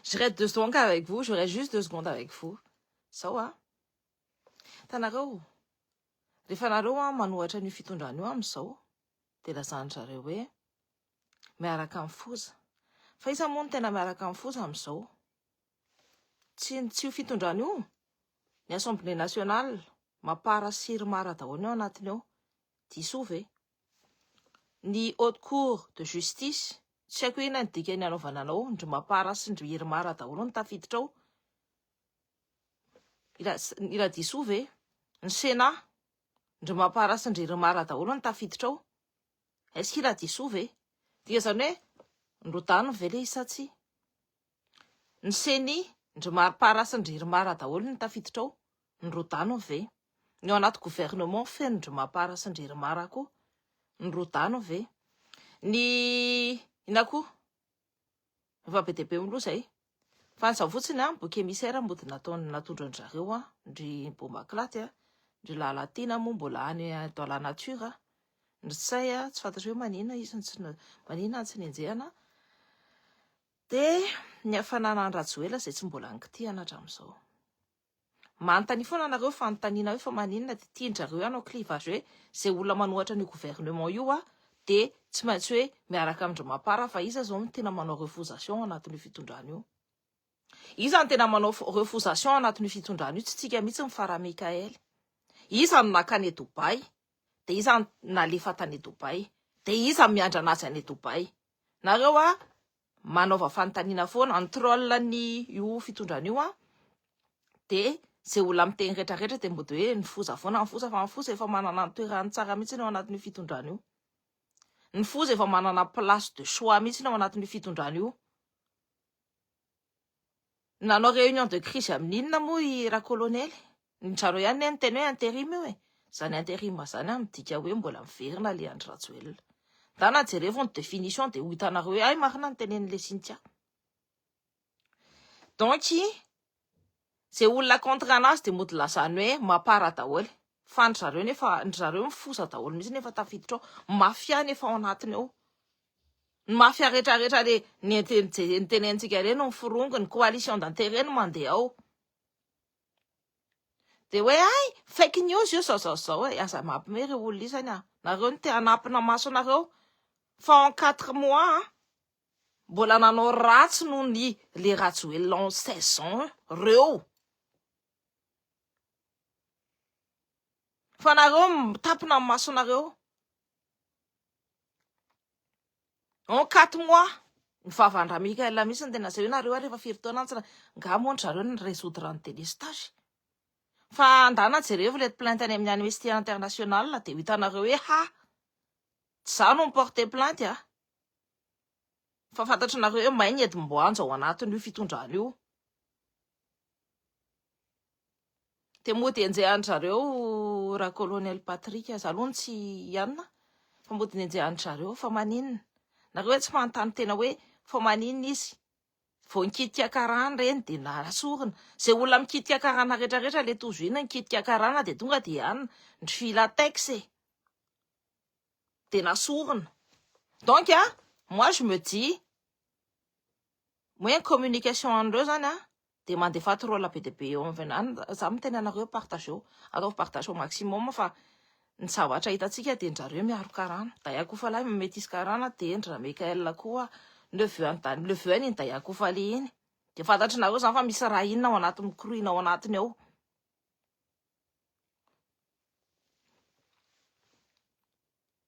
Je reste 2 secondes avec vous, je reste juste 2 secondes avec vous. Zao a. Hitanareo, rehefa nareo a manohatra an'io fitondrana io amin'izao, dia lazan-dry zareo hoe miaraka amin'ny foza. Fa iza moa no tena miaraka amin'ny foza amin'izao? Tsy tsy io fitondrana io. Ny Assemblée nationale, mapara sy irmara daholo ny ao anatiny ao. Diso ve? Ny haute cour de justice, tsy haiko hoe inona ny dikany hanaovana anao, ndry mapara sy ndry irmara daholo no tafiditra ao. Ila diso ve? Ny Sénat, ndry mapara sy ndry irmara daholo no tafiditra ao. Est-ce qu'il a diso ve? Dika zany hoe nrodano ve le izy sa tsia? Ny ceni, ndry maripara sy ndry irmara daholo no tafiditra ao. Nirodano ve? Ny ao anaty gouvernement feno ndry mapara sy ndry irmara koa. Nirodano ve? Ny inona koa? Efa be dia be aloha izay. Fa ny zao fotsiny an, bouc émissaire mody nataony natondro an-dry zareo an, ndry Bomaklaty an, ndry Lalatiana moa mbola any dans la nature an, ndry Ntsay an, tsy fantatro hoe maninona izy no tsy maninona no tsy nenjehana. Dia ny hafanana an-dRajoelina izay tsy mbola nikitihana hatramin'izao. Manontania foana nareo fanontaniana hoe fa maninona dia tian-drareo hanao clivage hoe izay olona manohatra an'io gouvernement io a dia tsy maintsy hoe miaraka amin-dry Mapar fa iza izao no tena manao refusation ao anatin'io fitondrana io? Iza no tena manao refusation ao anatin'io fitondrana io? Tsy tsika mihitsy ny Fara Mickaël. Iza no nakany Dubaï? Dia iza no nalefa tany Dubaï? Dia iza no miandry anazy any Dubaï? Nareo a manaova fanontaniana foana, ny troll ny io fitondrana io an, de ze olona miteny rehetra rehetra de mody hoe ny foza foana, ny foza fa ny foza efa manana ny toerany tsara mihitsy ao anatin'io fitondrana io, ny foza efa manana place de choix mihitsy ao anatin'io fitondrana io. Nanao réunion de crise amin'inona moa i Rakolonely? Ny zareo ihany ne niteny hoe intérim io e. Zany intérim zany an midika hoe mbola miverina le Andry Rajoelina. Ndana jerevo ny définition de ho hitanareo hoe hay marina ny tenenin'le Cynthia. Donc ze olona contre anazy de mody lazany hoe mapara daholo. Fa ny zareo nefa ny zareo mifosa daholo mihitsy nefa tafiditra ao. Mafia nefa ao anatiny ao. Ny mafia rehetra rehetra le nitenentsika ireny no miforongo, ny coalition d'intérêt no mandeha ao. De hoe ay fake news io zao zao zao e, aza mampime ireo olona isany a. Nareo no te hanampina maso anareo. Fa en 4 mois mbola nanao ratsy noho ny le Rajoelina en 16 ans reo. Fa nareo mitapina ny masonareo. En 4 mois, ny vavan-dRamikael mihitsy no tena zay hoe nareo ary efa firy taona tsy nga moa ndry zareo ny résoudre ny délestage. Fa andana jerevo le plainte any amin'ny Amnesty International de ho hitanareo hoe ha tsy za no mi-porter plainte a. Fa fantatrinareo hoe may ny hedim-boanjo ao anatin'io fitondrana io. Dia mody enjehan-dry zareo Rakolonely Patrick, za aloha no tsy hianina fa mody nenjehan-dry zareo fa maninona? Nareo hoe tsy manontany tena hoe fa maninona izy? Vao nikitika karana ireny dia nasorina. Izay olona mikitika karana rehetra rehetra le tozo iny nikitika karana dia tonga dia anina. Ndry filatex e. Dia nasorina. Donc a, moi je me dis hoe ny communication an'ireo zany a dia mandefa troll be dia be eo amin'ny any za miteny anareo partageo ataovy partage au maximum fa ny zavatra hitantsika dia ndrareo miaro karana Dayakofalahy metisy karana dia ndra Michael koa neveu an'i Da- neveu an'iny Dayakofalahy iny dia fantatrinareo zany fa misy raha inona ao anaty mikoroina ao anatiny ao.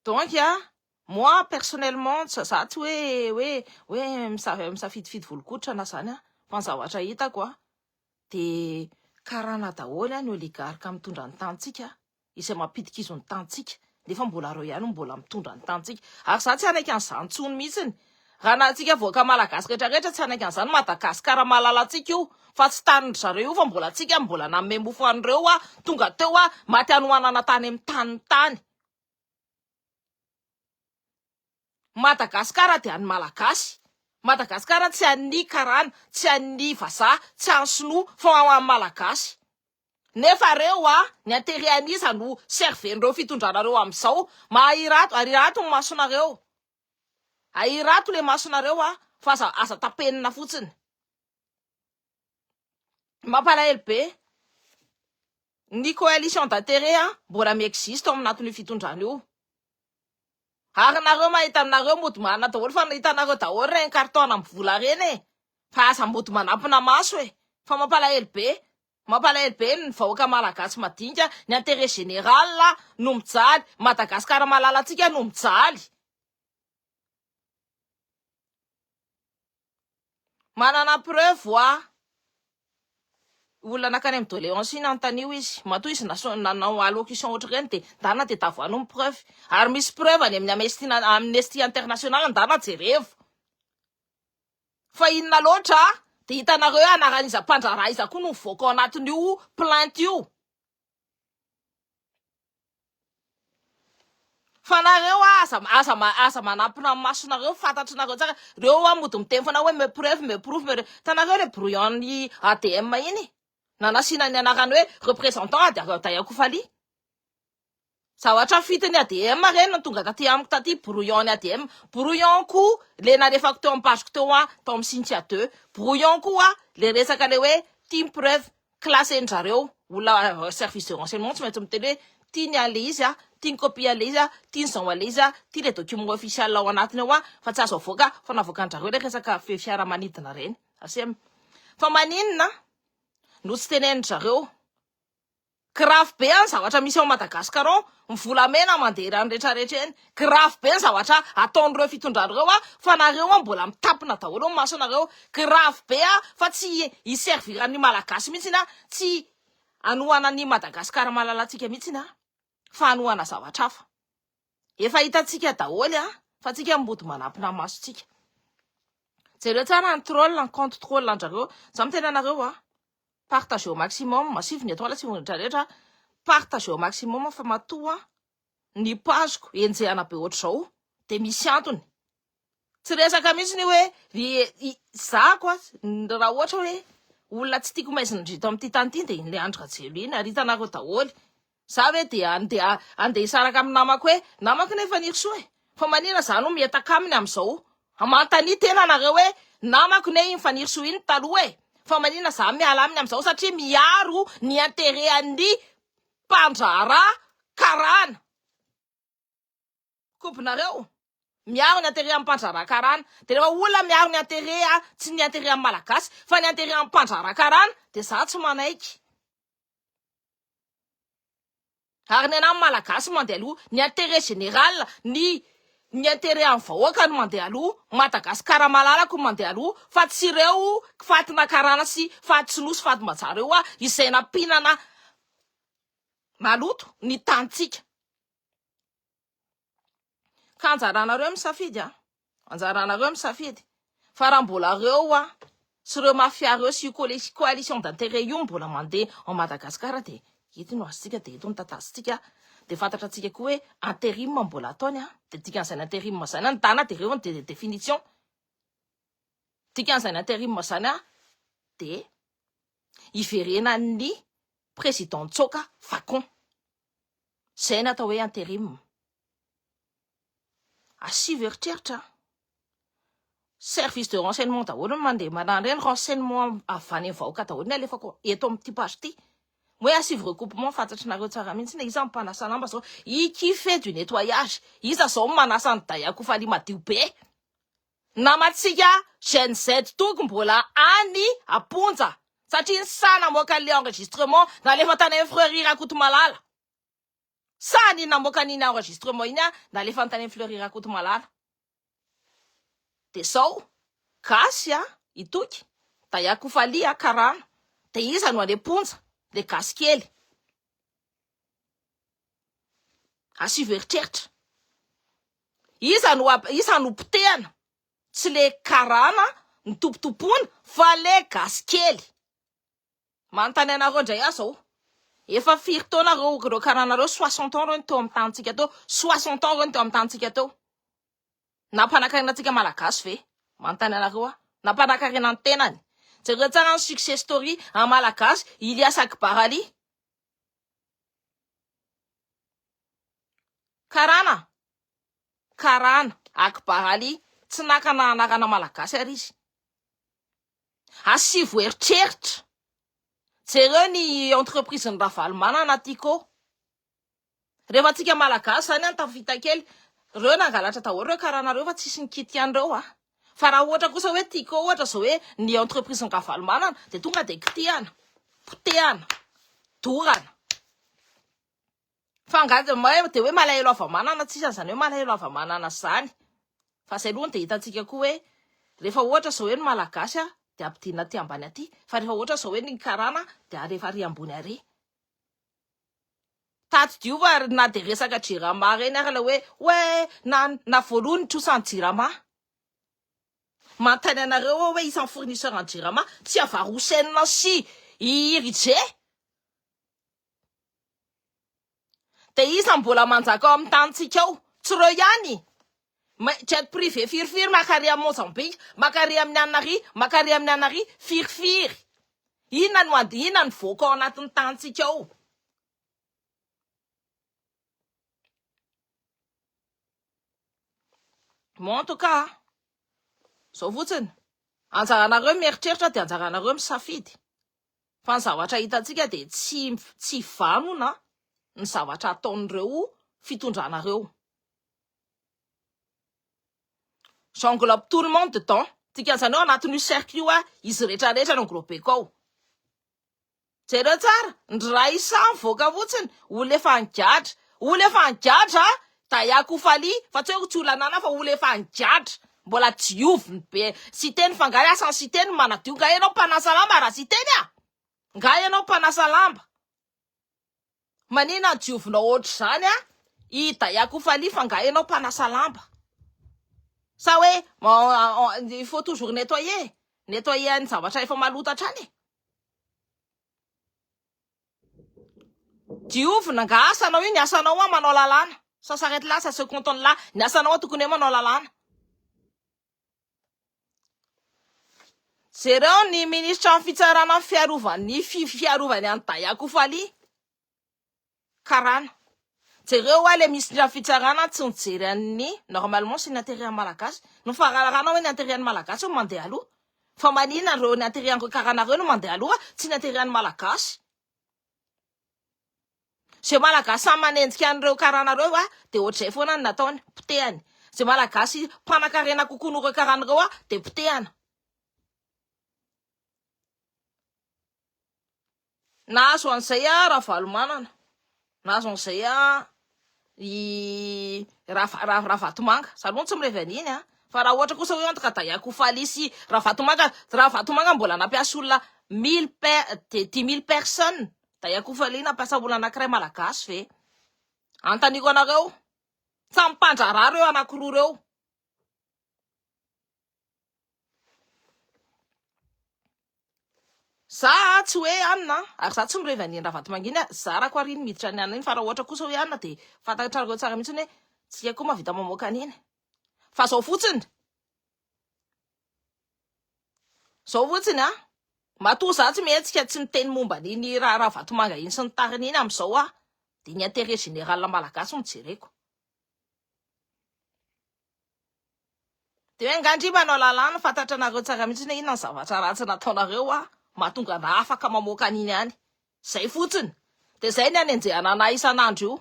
Donc a, moi personnellement za tsy hoe hoe hoe misafidifidy volon-koditra na zany a, fa ny zavatra hitako a de karana daholo a ny oligarque mitondra ny tanintsika izay mampidi-kizo ny tanintsika nefa mbola reo ihany no mbola mitondra ny tanintsika ary za tsy hanaiky an'izany intsony mihitsiny raha na antsika vahoaka malagasy rehetra rehetra tsy hanaiky an'izany Madagasikara malala antsika io fa tsy tanin-dry zareo io fa mbola antsika mbola nanome mofo an'ireo a tonga teo a maty hanoanana tany amin'ny taniny tany Madagascar dia an'ny Malagasy. Madagascar tsy an'ny karana, tsy an'ny vazaha, tsy an'ny sinoa fa ho an'ny Malagasy. Nefa reo a, ny intérêt an'iza no serven'ireo fitondranareo amin'izao? Mahirato, ahirato ny masonareo. Ahirato le masonareo a, fa aza aza tapenina fotsiny. Mampalahelo be. Ny coalition d'intérêt a mbola mi-existe ao anatin'io fitondrana io. Ary nareo mahita nareo mody manana daholo fa hitanareo daholo ireny carton amin'ny vola ireny e. Fa aza mody manampina maso e. Fa mampalahelo be. Mampalahelo be ny vahoaka malagasy madinika, ny intérêt général no mijaly, Madagascar malalantsika no mijaly. Manana preuve hoa. Olona nakany amin'ny doléance iny anontanio izy. Matoa izy nanao allocution ohatr'ireny dia ndana dia tavoano ny preuve. Ary misy preuve any amin'ny Amnesty Amnesty International ndana jerevo. Fa inona loatra dia hitanareo hoe anaran'iza mpandraharaha iza koa no mivoaka ao anatin'io plainte io. Fa nareo a aza aza aza manampina ny masonareo fantatrinareo tsara reo a mody miteny foana hoe me preuve me preuve me tanareo le brouillon ny ADM iny nanasiana ny anarany hoe représentant ady Dayakofali zavatra fitiny ADM reny no tonga taty amiko taty brouillon ny ADM brouillon koa le nalefako teo amin'ny page-ko teo a tao amin'ny Cynthia 2 brouillon koa le resaka le hoe team preuve Classe-ndrareo olona service de renseignement tsy maintsy miteny hoe ty ny an'le izy a, ty ny copie an'le izy a, ty ny zao an'le izy a, ty le document officiel ao anatiny ao a, fa tsy azo avoaka fa navoakan-drareo le resaka fiaramanidina reny. Asem. Fa maninona no tsy tenenin-drareo? Grave be ny zavatra misy ao Madagascar ao, ny volamena mandeha eran'ny retraretra eny. Grave be ny zavatra ataon'ireo fitondrana ireo a, fa nareo a mbola mitapina daholo ny masonareo. Grave be a, fa tsy hi-servir an'ny Malagasy mihitsy a, tsy hanohana an'i Madagascar malalantsika mihitsy a, fa hanohana zavatra hafa. Efa hitantsika daholo a, fa tsika mody manampina ny masontsika. Jereo tsara ny troll, ny compte troll andrareo. Za miteny anareo a, Partagez au maximum, asivy ny étoile asivy ny rehetra rehetra, partagez au maximum fa matoa ny page-ko enjehana be ohatr'izao dia misy antony. Tsy resaka mihitsy ny hoe ry za koa raha ohatra hoe olona tsy tiako maizina indrindra eto amin'ity tany ity dia iny le Andry Rajoelina iny ary hitanareo daholo. Za ve dia andeha andeha hisaraka amin'ny namako hoe namako nefa Fanirisoa e! Fa manina za no mietaka aminy amin'izao? Manontania tena nareo hoe namako ne iny Fanirisoa iny taloha e! Fa manina za miala aminy amin'izao satria miaro ny intérêt an'ny mpandraharaha karana. Kobonareo? Miaro ny intérêt amin'ny mpandraharaha karana. Dia rehefa olona miaro ny intérêt a, tsy ny intérêt amin'ny malagasy fa ny intérêt amin'ny mpandraharaha karana dia za tsy manaiky. Ary ny anah malagasy mandeha aloha, ny intérêt général, ny ny intérêt an'ny vahoaka no mandeha aloha, Madagascar malalako no mandeha aloha fa tsy ireo fatina karana sy faty sinoa sy faty mbazaha ireo izay nampinana maloto ny tanintsika. Ka anjaranareo misafidy a. Anjaranareo misafidy. Fa raha mbola reo a sy reo mafia reo sy io coalition d'intérêt io mbola mandeha ao Madagascar dia eto no azontsika dia eto no tatazintsika dia fantatratsika koa hoe intérim mbola ataony a dia dikan'izany intérim zany a ndana dia reo ny définition dikan'izany intérim zany a dia hiverenan'ny président Tsoka facon Zay ny atao hoe interim. Asivo eritreritra. Service de renseignement daholo ny mandeha manana ireny renseignement avy any amin'ny vahoaka daholo ny alefako eto amin'ity page ity. Hoe asivo recoupement fantatrinareo tsara mihitsy na iza mpanasa lamba zao. I qui fait du nettoyage? Iza zao manasa ny Dayako Faly madio be? Namantsika Gen Z toko mbola any am-ponja satria ny sahy namoaka an'ilay enregistrement nalefa tany amin'ny Fleury Rakotomalala. Sahy ny namoaka an'iny enregistrement iny nalefa tany amin'ny Fleury Rakotomalala. Dia zao, gasy a, i Toky, Dayakofali a, karana. Dia iza no any am-ponja? Le gasy kely. Asivo eritreritra. Iza no iza no potehana? Tsy le karana nitopotopoana fa le gasy kely. Manontany anareo indray aho zao. Efa firy taona reo reo karana reo 60 ans reo ny teo amin'ny tanintsika teo. 60 ans reo ny teo amin'ny tanintsika teo. Nampanakarena antsika malagasy ve? Manontany anareo aho. Nampanakarena ny tenany. Jereo tsara ny success story en malagasy Ilias Akbar Ali. Karana, Karana, Akbar Ali, tsy naka na anarana malagasy ary izy. Asivo eritreritra. Jereo ny entreprise ny Ravalomanana Tiko. Rehefa tsika malagasy zany an tafita kely reo nangalatra daholo reo karana reo fa tsisy nikitika anreo a. Fa raha ohatra kosa hoe Tiko ohatra zao hoe ny entreprise ny Ravalomanana de tonga de kitihana, potehana, dorana. Fa nga de de hoe malahelo hava-manana tsisy an'izany hoe malahelo hava-manana zany. Fa zay aloha de hitantsika koa hoe rehefa ohatra zao hoe ny malagasy a de ampidinina aty ambany aty fa rehefa ohatra zao hoe ny karana de alefa ary ambony ary. Tadidio fa na de resaka jirama reny ary le hoe hoe na na voalohany ny trosan'ny jirama. Manontany anareo aho hoe isan'ny fournisseur an'ny jirama tsy Avarosena sy i Ridje? De iza mbola manjaka ao amin'ny tanintsika ao? Tsy reo ihany? Jet privé firifiry maka ary amin'ny Mozambique, maka ary amin'ny anona ary, maka ary amin'ny anona ary, firifiry. Inona no ande, inona no voaka ao anatin'ny tanintsika ao? Bon en tout cas, zao fotsiny, anjaranareo mieritreritra dia anjaranareo misafidy. Fa ny zavatra hitantsika dia tsy tsy vanona ny zavatra ataon'ireo fitondrana ireo. J'englobe tout le monde dedans. Dikan'izany hoe ao anatin'io cercle io izy rehetra rehetra no englobeko ao. Jereo tsara, ny Raissa mivoaka fotsiny, olona efa nigadra. Olona efa nigadra, Daya Koufali, fa tsy hoe tsy olona anana fa olona efa nigadra. Mbola dioviny be. Siteny fa nga asan'i Siteny manadio nga ianao mpanasa lamba raha Siteny a! Nga ianao mpanasa lamba. Manina diovinao ohatr'izany a i Daya Koufali fa nga ianao mpanasa lamba. Sa hoe il faut toujours nettoyer, nettoyer ny zavatra efa maloto hatrany e. Diovina nga asanao io ny asanao a manao lalàna. Ça s'arrête là, ça se cantonne là. Ny asanao a tokony hoe manao lalàna. Jereo ny minisitra ny fitsarana ny fiarovan'ny fiarovany an'i Daya Koufali. Karana. Jereo hoa le minisitra ny fitsarana tsy nijery an'ny normalement c'est ny intérêt an'ny malagasy. No faralarana hoe ny intérêt an'ny malagasy no mandeha aloha. Fa manina reo ny intérêt an'ireo karana reo no mandeha aloha tsy ny intérêt an'ny malagasy. Ze malagasy samy manenjika an'ireo karana reo a de ohatr'izay foana ny nataony, potehany. Ze malagasy mpanakarena kokoa noho ireo karana reo a de potehana. Nahazo an'izay aho Ravalomanana, nahazo an'izay aho i Ravatomanga. Za aloha tsy mirevy an'iny a. Fa raha ohatra kosa hoe entre Daya Koufali sy Ravatomanga, Ravatomanga mbola nampiasa olona mille per, 10 000 personnes. Daya Koufali nampiasa olona anankiray malagasy ve? Anontaniako anareo. Samy mpandraharaha ireo anankiroa ireo. Za tsy hoe anona ary za tsy mirevy an'iny Ravatomanga iny zarako ary iny miditra any anona iny fa raha ohatra kosa hoe anona dia fantatrareo tsara mihitsy hoe tsika koa mahavita mamoaka an'iny fa zao fotsiny zao fotsiny a matoa za tsy mihetsika tsy miteny momba an'iny raha Ravatomanga iny sy ny tariny iny amin'izao aho dia ny intérêt général malagasy no jereko Dia hoe nga ndry manao lalàna, fantatranareo tsara mihitsy hoe inona ny zavatra ratsy nataonareo ah, mahatonga anah afaka mamoaka an'iny any. Zay fotsiny. Dia zay ny anenjehana anah isan'andro io.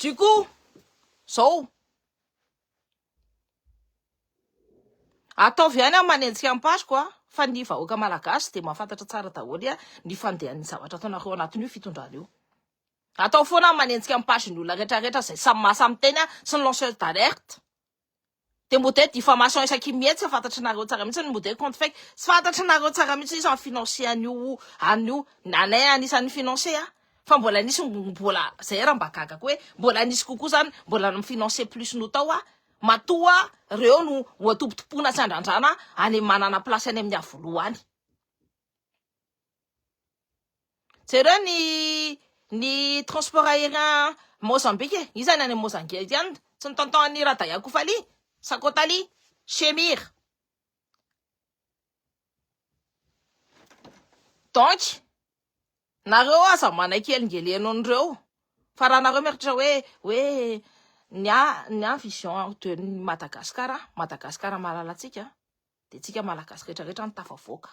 Du coup, zao. Ataovy ihany aho manenjika ny page-ko ah, fa ny vahoaka malagasy dia mahafantatra tsara daholo ny fandehan'ny zavatra ataonareo anatin'io fitondrana io. Atao foana ny manenjika ny page ny olona rehetra rehetra izay samy mahasahy miteny sy ny lanceur d'alerte. Dia mody hoe diffamation isaky ny mihetsika fantatrinareo tsara mihitsy ny mody hoe compte fake. Tsy fantatrinareo tsara mihitsy isan'ny financier an'io an'io anay anisan'ny financier a. Fa mbola nisy mbola zay raha mba gaga koa hoe mbola nisy kokoa zany mbola mi-financer plus no tao a. Matoa reo no ho atompotompoana sy andrandrana any manana place any amin'ny Iavoloha any. Jereo ny ny transport aérien Mozambique e. Iza ny any Mozambique any? Tsy ny tonton an'i Radaya Koufali, Sakotali, Shemir. Donc, nareo aza manaiky elingeleno an'ireo. Fa raha nareo mieritreritra hoe hoe ny ahy ny ahy vision de Madagascar, Madagascar malala antsika, dia tsika malagasy rehetra rehetra no tafavoaka.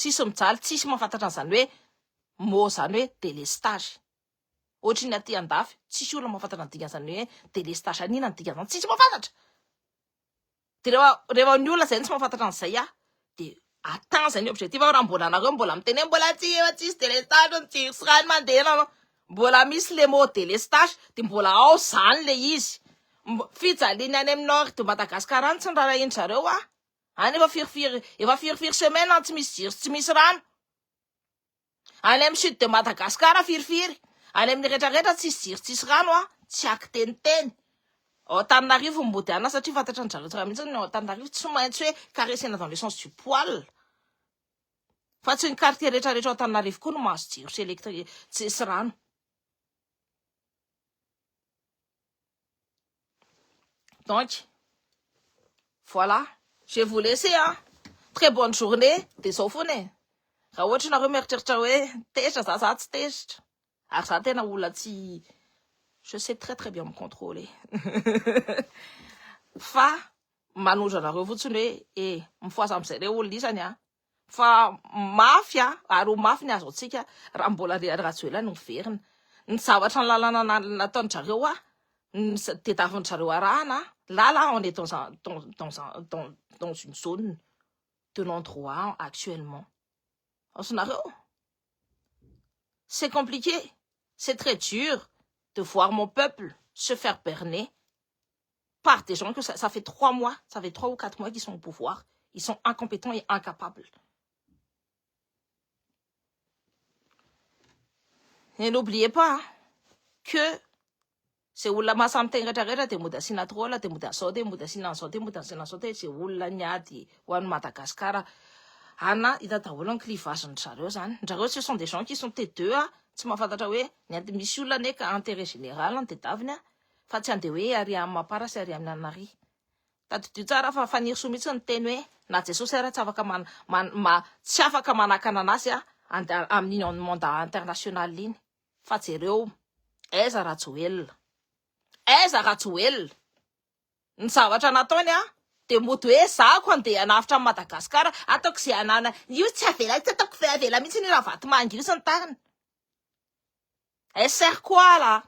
tsisy mijaly, tsisy mahafantatra an'izany hoe mot zany hoe délestage. Ohatry ny aty andafy, tsisy olona mahafantatra ny dikan'izany hoe délestage any, inona ny dikan'izany, tsisy mahafantatra. De rehefa rehefa ny olona zay no tsy mahafantatra an'izay ah, de atteint zay ny objectif raha mbola nareo mbola miteny hoe mbola tsy efa tsisy délestage ny jiro sy rano mandeha nanao mbola misy le mot délestage de mbola ao zany le izy fijaliana any amin'ny nord de Madagascar any tsy nirarahin-dry zareo ah any efa firifiry efa firifiry semaine any tsy misy jiro sy tsy misy rano any amin'ny sud de Madagascar firifiry any amin'ny rehetrarehetra tsisy jiro tsisy rano ah tsy akiteniteny ao Antananarivo mody ana satria fantatra an-dry zareo tsara mihitsy ny ao Antananarivo tsy maintsy hoe caresser dans le sens du poil fa tsy ny quartier rehetrarehetra ao Antananarivo koa no mahazo jiro sy électrique sy rano donc voilà je vais vous laisser hein très bonne journée de zao foana e raha ohatra nareo mieritreritra hoe tezitra za za tsy tezitra ary za tena olona tsy je sais très très bien me contrôler fa manondro anareo fotsiny hoe e mifohaza amin'izay re olona isany a fa mafy a ary ho mafy ny azo antsika raha mbola ry Rajoelina no miverina ny zavatra ny lalana nataon-drareo a ny tedavin-drareo arahana là là on est dans un dans dans un dans dans une zone de non droit actuellement azonareo c'est compliqué c'est très dur de voir mon peuple se faire berner par des gens que ça, ça fait trois mois, ça fait trois ou quatre mois qu'ils sont au pouvoir. Ils sont incompétents et incapables. Et n'oubliez pas que zay olona mahasahy miteny rehetra rehetra dia mody asiana troll dia mody an'izao dia mody asiana an'izao dia mody asiana an'izao dia zay olona niady ho an'i Madagasikara ana hita daholo ny clivage-ndry zareo zany. Ndry zareo ce sont des gens qui sont T2 a tsy mahafantatra hoe ny ant- misy olona anie ka intérêt général no tedaviny a fa tsy andeha hoe ary amin'ny mapara sy ary amin'ny anary. Tadidio tsara fa Fanirisoa mihitsy niteny hoe na Jesosy ara tsy afaka man, man, ma, tsy afaka manakana anazy a amin'iny mandat international iny. Fa jereo aiza Rajoelina. Aiza Rajoelina. Ny zavatra nataony a dia mody hoe zako andeha hanavotra an'i Madagasikara ataoko izay hanana io tsy avela tsy ataoko avela mihitsy io Ravatomanga io sy ny tariny. Elle sert quoi là?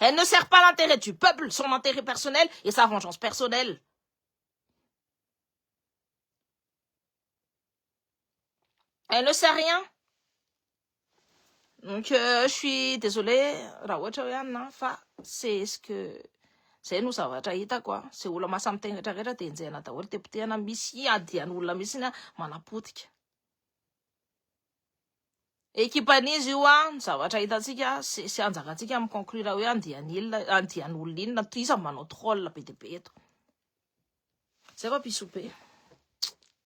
Elle ne sert pas l'intérêt du peuple, son intérêt personnel et sa vengeance personnelle. Elle ne sert rien. Donc euh, je suis désolée raha ohatra hoe anona fa c'est ce que zay no zavatra hitako a zay olona maha samy tena rehetra rehetra dia enjehina daholo dia potehana misy adian'olona mihitsy a manapotika Ekipan'iza io an, ny zavatra hitantsika sy sy anjarantsika mi conclure hoe andian'ilona andian'olona inona, iza no manao troll be dia be eto. Zay fa bisous be.